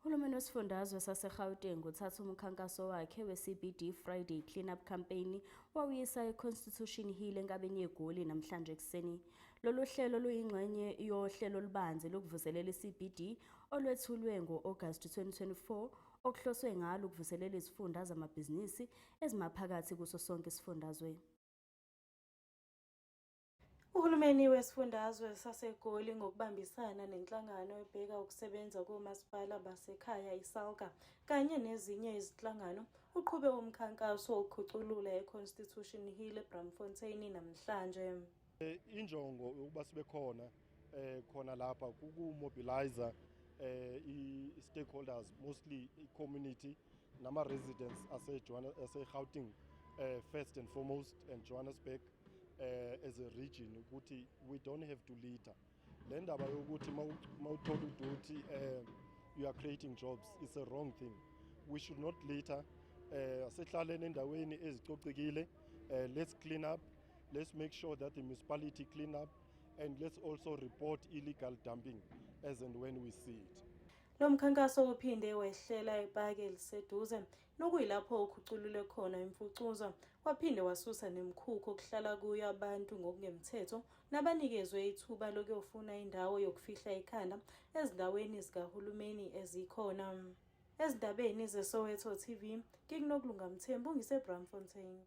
Uhulumeni wesifundazwe saseGauteng uthatha umkhankaso wakhe we-CBD Friday Clean-up Campaign wawuyisa e-Constitution Hill enkabeni yeGoli namhlanje ekuseni. Lolu hlelo luyingxenye yohlelo olubanzi lokuvuselela i-CBD olwethulwe ngo-August 2024, okuhloswe ngalo ukuvuselela izifunda zamabhizinisi ezimaphakathi kuso sonke isifundazwe. Uhulumeni wesifundazwe saseGoli, ngokubambisana nenhlangano ebheka ukusebenza komasipala basekhaya iSalga kanye nezinye izinhlangano, uqhube umkhankaso wokukhuculula eConstitution Hill eBraamfontein namhlanje. Injongo yokuba sibe khona khona lapha kukumobilize i-stakeholders, mostly i-community nama-residents ase-Gauteng first and foremost and Johannesburg as a region, ukuthi we don't have to litter. Le ndaba yokuthi mawuthola udoti you are creating jobs is a wrong thing. We should not litter. Asihlaleni endaweni ezicocekile. Let's clean up. Let's make sure that the municipality clean up, and let's also report illegal dumping as and when we see it. Lo mkhankaso uphinde wehlela epaki eliseduze nokuyilapho ukhuculule khona imfucuza, waphinde wasusa nemikhukhu okuhlala kuyo abantu ngokungemthetho nabanikezwe ithuba lokuyofuna indawo yokufihla ikhanda ezindaweni zikahulumeni ezikhona. Ezindabeni zeSoweto TV, nginguNokulunga Mthembu, ngiseBraamfontein.